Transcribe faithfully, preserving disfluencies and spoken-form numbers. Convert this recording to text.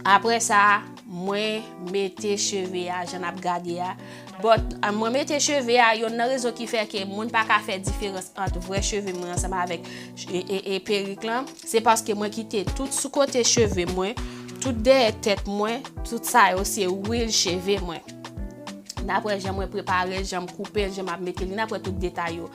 Apre sa, mwen mete cheve a jan n ap gade a. But, uh, mwen mete cheve a, yonn nan rezon ki fè ke moun pa ka fè diferans ant vrè cheve mwen ansanm avèk e, e, e perik lan, se paske mwen kite tout sou kote cheve mwen, tout dèyè tèt mwen, tout sa yo se real cheve mwen. N ap wè jan mwen prepare l, jan m koupe l, jan m ap mete li, n ap wè tout detay yo.